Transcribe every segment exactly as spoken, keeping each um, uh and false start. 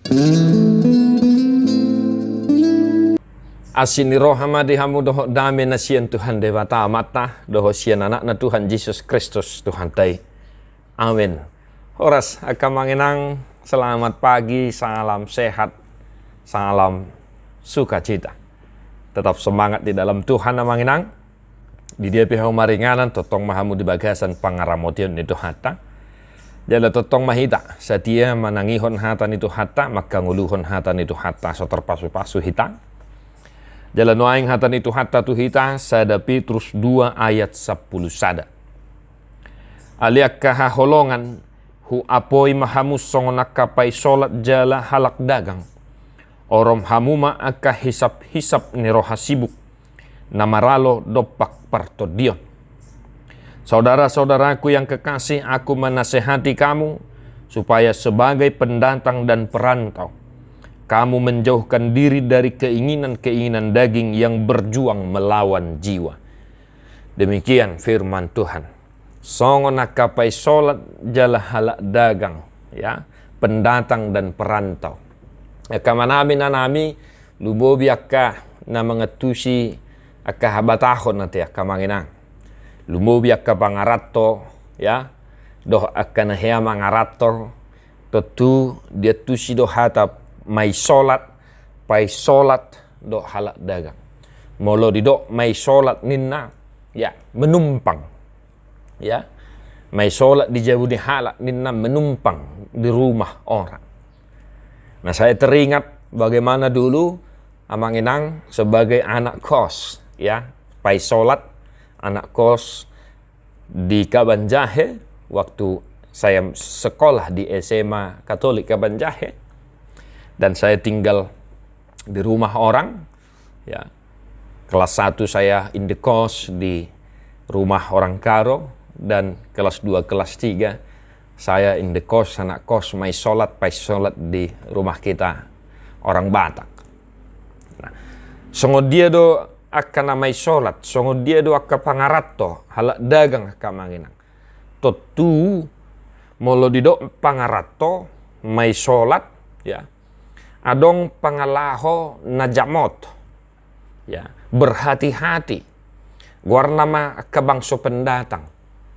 Asi ni roha ma di hamu dohot dame na sian Tuhan Debata Amanta dohot sian Anakna Tuhan Jesus Kristus Tuhanta i. Amen. Horas angka amang inang, selamat pagi, salam sehat, salam sukacita. Tetap semangat di dalam Tuhan amang inang. Di dia pe hamu maringanan, tongtong ma hamu di bagasan pangaramotion ni Tuhanta. Jala tongtong ma hita satia manangihon hata ni Tuhanta, mangkangoluhon hata ni Tuhanta, so tarpasupasu hita. Jala nuaeng hata ni Tuhanta tu hita, sada Petrus dua ayat sampulu sada. Ale angka haholongan, huapoi ma hamu songon angka paisolat jala halak dagang. Orom hamu ma angka hisaphisap ni roha sibuk, na maralo dompak partondion. Saudara-saudaraku yang kekasih, aku menasehati kamu supaya sebagai pendatang dan perantau, kamu menjauhkan diri dari keinginan-keinginan daging yang berjuang melawan jiwa. Demikian firman Tuhan. Songon angka paisolat jala halak dagang, ya, pendatang dan perantau. Angka amanami, inanami, lumobi angka na mangantusi angka habatahon ate angka amang inang. Lumobi angka pangaranto, ya, dohot angka na hea mangaranto, tontu diantusi do hata maisolat, paisolat dohot halak dagang. Molo didok maisolat ninna, ya, menumpang. Ya. Maisolat di jabu ni halak ninna, menumpang di rumah orang. Nah, saya teringat bagaimana dulu amang inang sebagai anak kos, ya, paisolat, anak kos di Kabanjahe, waktu saya sekolah di S M A Katolik Kabanjahe, dan saya tinggal di rumah orang, ya. Kelas satu saya indekos di rumah orang Karo, dan kelas dua, kelas tiga saya indekos, anak kos, maisolat, paisolat di rumah kita orang Batak. Nah, songon dia do angka na maisolat, songon dia do angka pangaranto, halak dagang angka amang inang. Tontu, molo didok pangaranto, maisolat, ya, adong pangalaho na jamot, ya, berhati-hati. Goarna ma angka bangso pendatang,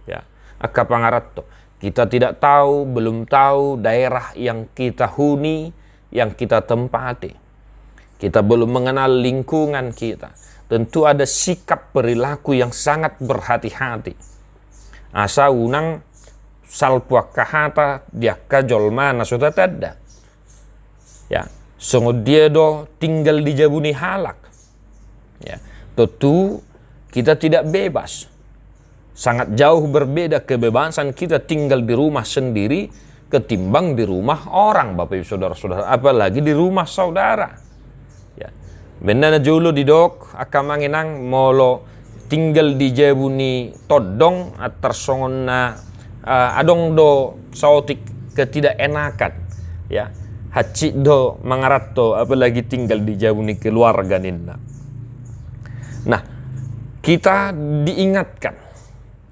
ya, angka pangaranto. Kita tidak tahu, belum tahu daerah yang kita huni, yang kita tempati. Kita belum mengenal lingkungan kita. Tentu ada sikap perilaku yang sangat berhati-hati. Asa unang salpu angka hata di angka jolma na so tatanda. Ya, songon dia do tinggal di jabu ni halak. Ya, tentu kita tidak bebas. Sangat jauh berbeda kebebasan kita tinggal di rumah sendiri ketimbang di rumah orang, Bapak Ibu Saudara-saudara, apalagi di rumah saudara. Ya. Baen na jolo didok angka amang inang, molo tinggal di jabu ni tondong, antar songon na, eh, adong do saotik ketidakenakan. Ya. Hansit do mangaranto, apalagi tinggal di jabu ni keluarga ninna. Nah, kita diingatkan,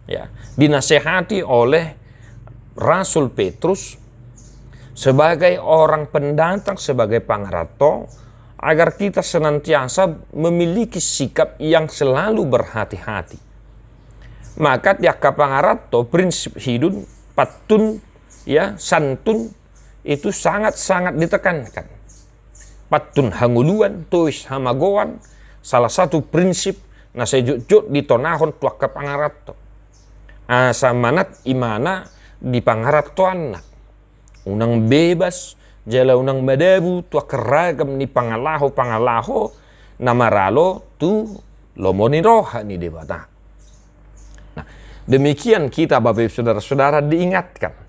ya, dinasehati oleh Rasul Petrus sebagai orang pendatang, sebagai pangaranto, agar kita senantiasa memiliki sikap yang selalu berhati-hati. Maka di angka pangaranto, prinsip hidup, pantun, ya, santun, itu sangat-sangat ditekankan. Pantun hangoluan, tois hamagoan, salah satu prinsip na sai jotjot ditonahon tu angka pangaranto. Asa manat ibana di pangarantoanna. Unang bebas, jala unang madabu tu angka ragam ni pangalaho-pangalaho na maralo tu lomo ni roha ni Debata. Nah, demikian kita, Bapak Ibu Saudara-saudara, diingatkan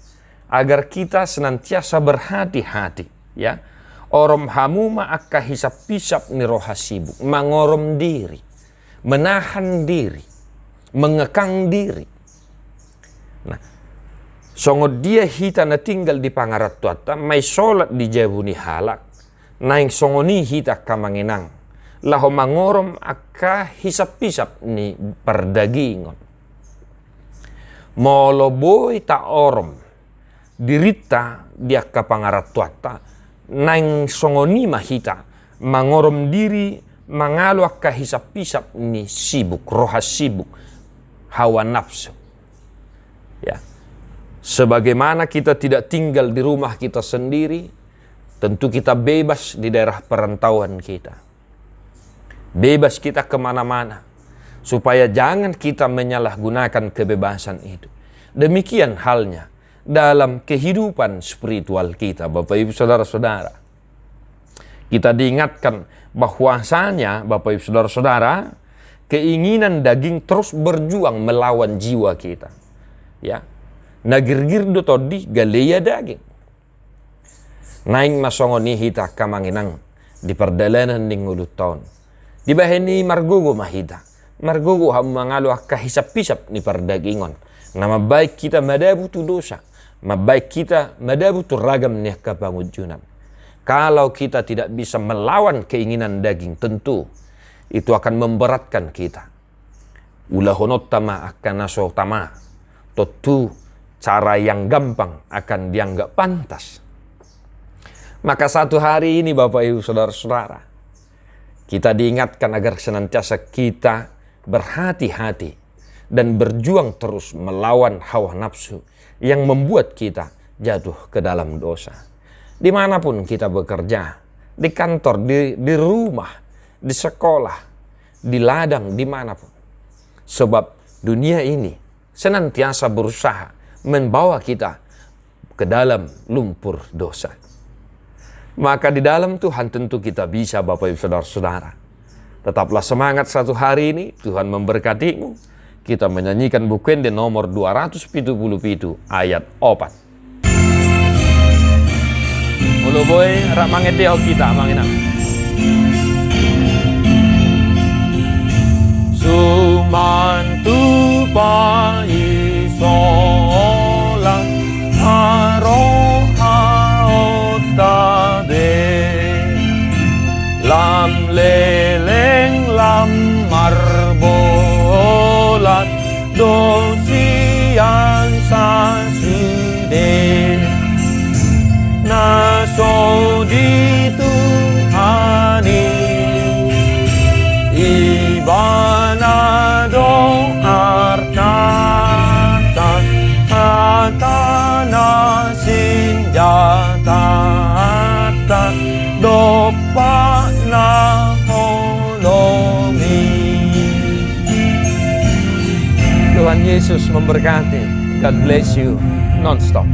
agar kita senantiasa berhati-hati, ya. Orom hamu ma angka hisap-hisap ni roha sibuk, mangorom diri, menahan diri, mengekang diri. Nah, songon dia hita na tinggal di pangarantoanta, maisolat di jabu ni halak, naeng songon i hita angka amang inang, laho mangorom angka hisap-hisap ni pardagingon. Molo boi taorom dirinta di angka pangarantoanta, Naeng songon i ma hita mangorom diri mangalo angka hisap-hisap ni sibuk, roha sibuk, hawa nafsu. Ya. Sebagaimana kita tidak tinggal di rumah kita sendiri, tentu kita bebas di daerah perantauan kita. Bebas kita kemana-mana, supaya jangan kita menyalahgunakan kebebasan itu. Demikian halnya dalam kehidupan spiritual kita, Bapak Ibu Saudara-saudara. Kita diingatkan bahwasanya, Bapak Ibu Saudara-saudara, keinginan daging terus berjuang melawan jiwa kita. Ya. Na girgir do tondi, galean daging. Naeng ma songon i hita angka amang inang di pardalanan ni ngolunta on. Dibahen i margogo ma hita. Margogo hamu mangalo angka hisap-hisap ni pardagingon. Na mambahen hita madabu tu dosa. Mambahen hita madabu tu ragam ni angka pangunjunan. Kalau kita tidak bisa melawan keinginan daging, tentu itu akan memberatkan kita. Ulahononta ma angka na so tama, tontu cara yang gampang akan dianggap pantas. Maka satu hari ini, Bapak Ibu Saudara-saudara, kita diingatkan agar senantiasa kita berhati-hati dan berjuang terus melawan hawa nafsu yang membuat kita jatuh ke dalam dosa. Dimanapun kita bekerja, di kantor, di, di rumah, di sekolah, di ladang, dimanapun. Sebab dunia ini senantiasa berusaha membawa kita ke dalam lumpur dosa. Maka di dalam Tuhan tentu kita bisa, Bapak Ibu Saudara-saudara. Tetaplah semangat satu hari ini, Tuhan memberkatimu. Kita menyanyikan Buku Ende nomor dua ratus pitu puluh pitu ayat opat. Molo boi, rap mangendehon hita, amang inang. Suman tu paisolan, harohaonta be. Lam leleng lam marbolat do sian sasude. Na so di Tuhan i, Ibana do artanta, hatana sinjatanta, dompak na holom i. Tuhan Yesus memberkati. God bless you nonstop.